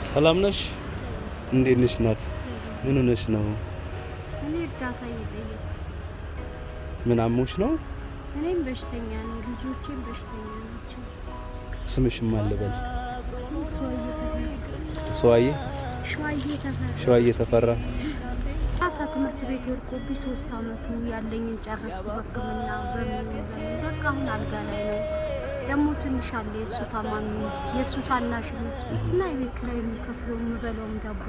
ሰላም ነሽ? እንዴት ነሽ እናት? ምን ሆነሽ ነው? እኔ እርዳታ እየጠየኩ። ምን አሞሽ ነው? እኔም በሽተኛ ነኝ፣ ልጆቼም በሽተኛ ናቸው። ስምሽን ማን ልበል? ሰዋዬ ተፈራ። ሰዋዬ? ሸዋዬ ተፈራ። ሸዋዬ ተፈራ። ማታ ትምህርት ቤት ወድቆብኝ 3 አመቱ ያለኝን ጨረስኩ። በሕክምና በምን በቃ አሁን አልጋ ላይ ነው። ደግሞ ትንሽ አለ የእሱ ታማሚ፣ የእሱ ታናሽ እሱ እና የቤት ኪራይ የምከፍለው፣ የምበላውም ዳቦ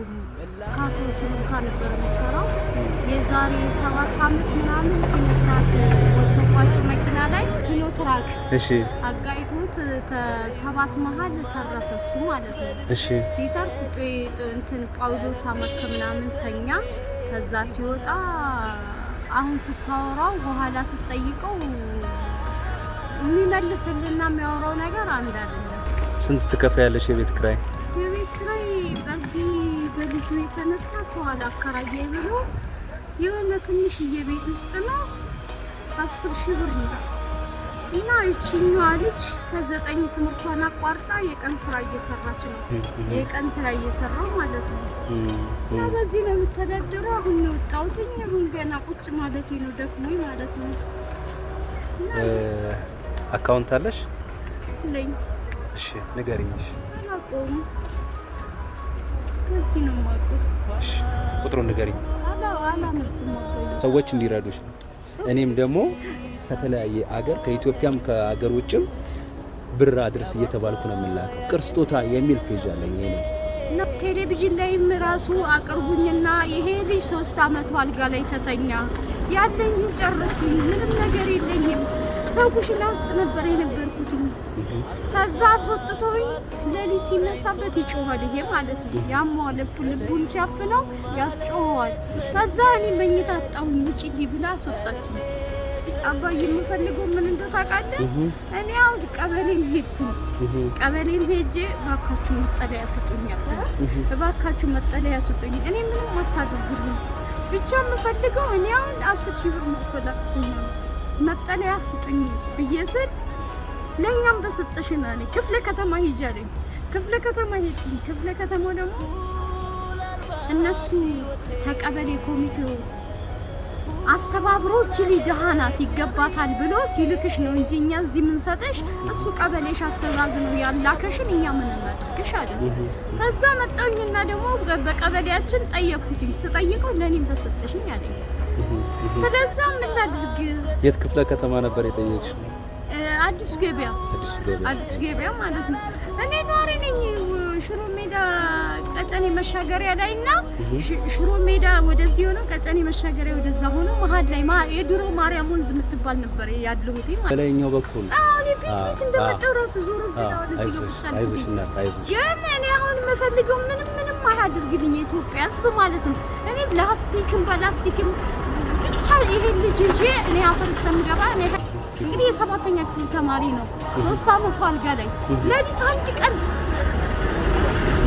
ካቶ ሲሉካ ነበር የምሰራው። የዛሬ 7 አመት ምናምን ሲኖትራክ ወጥቶባቸው መኪና ላይ ሲኖትራክ አጋይቶት ሰባት መሀል ተረፈ እሱ ማለት ነው። ሲተርፍ እንትን ጳውሎስ አመከ ምናምን ተኛ። ከዛ ሲወጣ አሁን ስታወራው በኋላ ስትጠይቀው የሚመልስልና የሚያወራው ነገር አንድ አይደለም። ስንት ትከፍያለሽ የቤት ኪራይ? የቤት ኪራይ በዚህ በልጁ የተነሳ ሰው አላከራየ ብሎ የሆነ ትንሽዬ ቤት ውስጥ ነው፣ 10,000 ብር ነው። እና ይችኛዋ ልጅ ከ9 ትምህርቷን አቋርጣ የቀን ስራ እየሰራች ነው። የቀን ስራ እየሰራው ማለት ነው። እና በዚህ ነው የምተዳደረው። አሁን ነው የወጣሁትኝ። አሁን ገና ቁጭ ማለቴ ነው፣ ደክሞኝ ማለት ነው። Account አለሽ? ለኝ። እሺ ንገሪኝ። አላውቀውም። በዚህ ነው የማውቀው። እሺ ቁጥሩን ንገሪኝ። አላነብም አባዬ። ሰዎች እንዲረዱሽ ነው። እኔም ደግሞ ከተለያየ አገር፣ ከኢትዮጵያም ከአገር ውጭም ብር አድርስ እየተባልኩ ነው የምላከው። ቅርስ ስጦታ የሚል page አለኝ እኔ። እና ቴሌቪዥን ላይም ራሱ አቅርቡኝና ይሄ ልጅ 3 አመቱ አልጋ ላይ ተተኛ፣ ያለኝ ጨረስኩኝ፣ ምንም ነገር የለኝም። ሰው ኩሽና ውስጥ ነበር የነበርኩት። ከዛ አስወጥቶኝ ሌሊት ሲነሳበት ይጮሃል። ይሄ ማለት ነው ያመዋል። ልቡን ሲያፍነው ያስጮኸዋል። ከዛ እኔ መኝታ አጣሁኝ። ውጪ ብላ አስወጣችኝ። አባዬ የምፈልገው ምን እንደው ታውቃለህ? እኔ አሁን ቀበሌም ሄድኩኝ። ቀበሌም ሄጄ እባካችሁ መጠለያ ስጡኝ አልኩኝ። እባካችሁ መጠለያ ስጡኝ። እኔ ምንም አታድርጉልኝ፣ ብቻ የምፈልገው እኔ አሁን 10,000 ብር መክፈል አቅቶኛል፣ መጠለያ ስጡኝ ብዬ ስል ለእኛም በሰጠሽን አለኝ። ክፍለ ከተማ ሂጂ አለኝ። ክፍለ ከተማ ሄድኩኝ። ክፍለ ከተማው ደግሞ እነሱ ተቀበሌ ኮሚቴው አስተባብሮ እቺ ልጅ ደሃ ናት ይገባታል ብሎ ሲልክሽ ነው እንጂ እኛ እዚህ የምንሰጥሽ፣ እሱ ቀበሌሽ አስተዛዝኖ ያላከሽን እኛ ምን እናድርግሽ አለ። ከዛ መጣሁኝና ደግሞ በቀበሌያችን ጠየቅኩትኝ። ስጠይቀው ለእኔም በሰጠሽኝ አለኝ። ስለዛ ምን ላድርግ? የት ክፍለ ከተማ ነበር የጠየቅሽው? አዲሱ ገበያ። አዲሱ ገበያ። አዲሱ ገበያ ማለት ነው። እኔ ነዋሪ ነኝ ሽሮ ሜዳ ቀጨኔ መሻገሪያ ላይ እና ሽሮ ሜዳ ወደዚህ ሆኖ ቀጨኔ መሻገሪያ ወደዛ ሆኖ መሀል ላይ የድሮ ማርያም ወንዝ የምትባል ነበር ያለሁት ማለት ነው። በላይኛው በኩል። አዎ፣ እኔ ቤት ቤት እንደመጣሁ ራሱ ዞሮ አይዞሽ፣ አይዞሽ እናት፣ አይዞሽ። ግን እኔ አሁን የምፈልገው ምንም ምንም አያድርግልኝ የኢትዮጵያ ሕዝብ ማለት ነው። እኔ ላስቲክም በላስቲክም ብቻ ይሄን ልጅ ይዤ እኔ አፈር እስከምገባ። እኔ እንግዲህ የሰባተኛ ክፍል ተማሪ ነው። 3 አመቱ አልጋ ላይ ሌሊት አንድ ቀን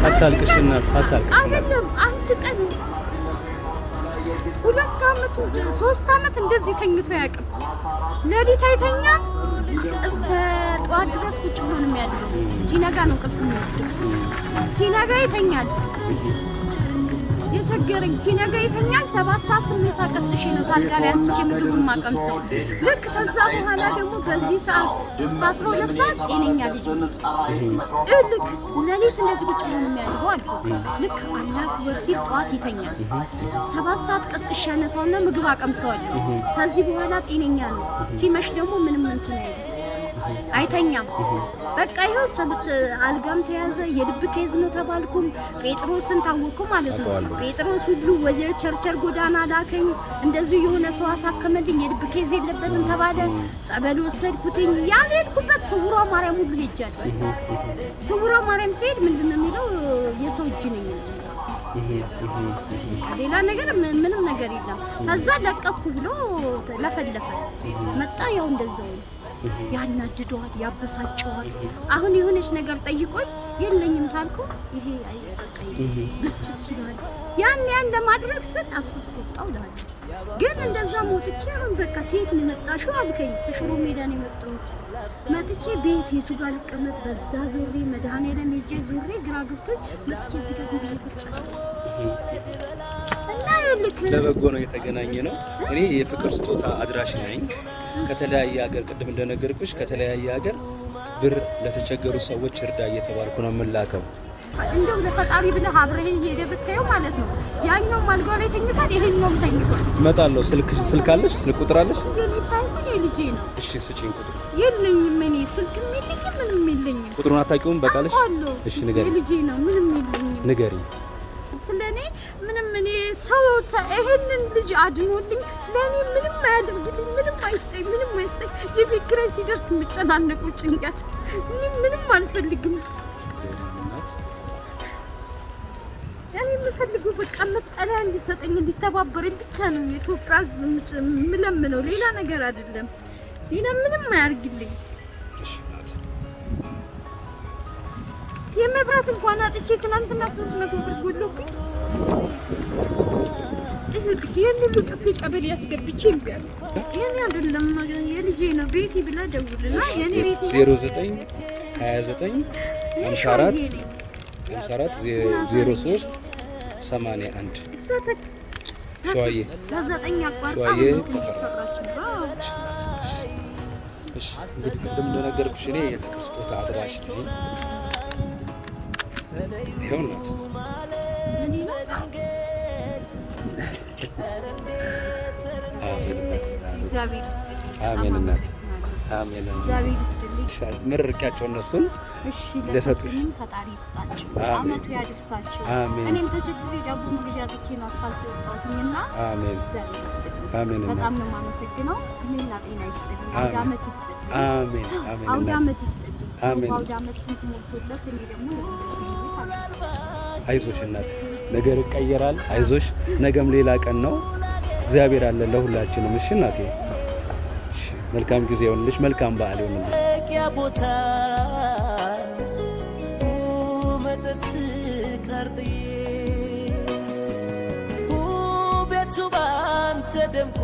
አታልቅሽ እናት፣ አታልቅሽ። አይደለም አንድ ቀን፣ 2 አመቱ 3 አመት እንደዚህ ተኝቶ አያውቅም። ሌሊት አይተኛም። እስከ ጠዋት ድረስ ቁጭ ብሎ ነው የሚያድረው። ሲነጋ ነው እንቅልፍ የሚወስደው። ሲነጋ ይተኛል። የቸገረኝ ሲነጋ ይተኛል። 7 ሰዓት 8 ሰዓት ቀስቅሼ ነው ታልጋ ላይ አንስቼ ምግቡን ማቀምሰው። ልክ ከዛ በኋላ ደግሞ በዚህ ሰዓት እስከ 12 ሰዓት ጤነኛ ልጅ ነው። ልክ ሌሊት እንደዚህ ቁጭ ብሎ ነው የሚያድረው አልኩህ። ልክ አላህ አክበር ሲል ጠዋት ይተኛል። 7 ሰዓት ቀስቅሼ ያነሳውና ምግብ አቀምሰዋለሁ። ከዚህ በኋላ ጤነኛ ነው። ሲመሽ ደግሞ ምንም እንትን አይልም፣ አይተኛም። በቃ ይኸው ሰብት አልጋም ተያዘ። የልብ case ነው ተባልኩም። ጴጥሮስን ታወቅኩ ማለት ነው። አውቀዋለሁ። ጴጥሮስ ሁሉ ወደ ቸርቸር ጎዳና ላከኝ። እንደዚሁ የሆነ ሰው አሳከመልኝ። የልብ case የለበትም ተባለ። ጸበል ወሰድኩትኝ። ያልሄድኩበት ስውሯ ማርያም ሁሉ ሄጃለሁ። ስውሯ ማርያም ሲሄድ ምንድን ነው የሚለው? የሰው እጅ ነኝ ነው የሚለው። ሌላ ነገር ምንም ነገር የለም። ከዛ ለቀኩ ብሎ ለፈለፈ መጣ። ያው እንደዛው ነው። ያናድደዋል፣ ያበሳጨዋል። አሁን የሆነች ነገር ጠይቆኝ የለኝም ታልኩ ይሄ አይ በቃ ብስጭት ይላል። ያን ያን ለማድረግ ስል አስፋልት ወጣሁ እላለሁ። ግን እንደዛ ሞትቼ አሁን በቃ ከየት ነው የመጣሽው አልከኝ። ከሽሮ ሜዳ ነው የመጣሁት። መጥቼ ቤት የቱ ጋር ልቀመጥ? በዛ ዞሬ መድኃኔዓለም ሄጄ ዞሬ ግራ ገብቶኝ መጥቼ እዚህ ጋር ዝም ብዬ ቁጭ አልኩ። እና ይኸውልህ ለበጎ ነው የተገናኘ ነው። እኔ የፍቅር ስጦታ አድራሽ ነኝ። ከተለያየ ሀገር ቅድም እንደነገርኩሽ ከተለያየ ሀገር ብር ለተቸገሩ ሰዎች እርዳ እየተባልኩ ነው የምላከው። እንደው ለፈጣሪ ብለህ አብረኸኝ ሄደህ ብታየው ማለት ነው። ያኛውም አልጋ ላይ ተኝቷል፣ ይሄኛውም ተኝቷል። እመጣለሁ። ስልክ ስልክ አለሽ? ስልክ ቁጥር አለሽ? የኔ ሳይሆን የልጄ ነው። እሺ ስጪኝ ቁጥር። የለኝም፣ እኔ ስልክም የለኝም፣ ምንም የለኝም። ቁጥሩን አታውቂውም? በቃልሽ? አውቀዋለሁ። እሺ ንገሪኝ፣ የልጄ ነው፣ ምንም የለኝም። ንገሪኝ። ስለ እኔ ምንም እኔ ሰው ይሄንን ልጅ አድኖልኝ ለእኔ ምንም አያደርግልኝ፣ ምንም አይስጠኝ፣ ምንም አይስጠኝ። የቤት ኪራይ ሲደርስ የምጨናነቀው ጭንቀት ምንም አልፈልግም። እኔ የምፈልገው በቃ መጠለያ እንዲሰጠኝ እንዲተባበረኝ ብቻ ነው የኢትዮጵያ ሕዝብ የምለምነው፣ ሌላ ነገር አይደለም። ሌላ ምንም አያርግልኝ። እሺ እናት። የመብራት እንኳን አጥቼ ትናንትና 300 ብር ጎሎብኝ ይህን ሁሉ ጥፌ ቀበሌ ያስገብቼ እምቢ አልኩ። የኔ አይደለም የልጄ ነው። ቤቲ ብለህ ደውልና የኔ ቤቲ 09 29 54 54 03 81 እሷ ሸዋዬ ከዘጠኝ አቋርጣ ሸዋዬ እንትን እየሰራች ነው። አዎ። እሺ እንግዲህ ቅድም እንደነገርኩሽ እኔ የፍቅር ስጦታ አድራሽ ነኝ። ይኸው እናት። የኔ ነው። አሜን እናት። እግዚአብሔር ይስጥልኝ። አሜን በጣም እናት። አመሰግናለሁ። አሜን። እግዚአብሔር ይስጥልኝ። መርቂያቸው እነሱን እሺ ለሰጡሽ። ለሰጡኝም ፈጣሪ ይስጣቸው፣ አሜን። አመቱ ያድርሳቸው። አሜን። እኔም ተቸግሬ ዳቦ መግዣ አጥቼ ነው አስፋልት የወጣሁትኝና አሜን እግዚአብሔር ይስጥልኝ። አሜን እናት። በጣም ነው የማመሰግነው። እድሜና ጤና ይስጥልኝ። አውደ አሜን። አመት ይስጥልኝ። አሜን አሜን አውደ እናት። አመት ይስጥልኝ። ሰው አሜን። በአውደ አመት ስንት ሞልቶለት እኔ ደግሞ እንደዚህ ቤት አለ። አይዞሽ እናት፣ ነገር ይቀየራል። አይዞሽ፣ ነገም ሌላ ቀን ነው። እግዚአብሔር አለ ለሁላችንም። እሺ እናቴ፣ እሺ፣ መልካም ጊዜ ይሁንልሽ። መልካም በዓል ይሁንልሽ። ያ ቦታ መጠጥ ስካር ጥዬ ቤቱ ባንተ ደምቆ።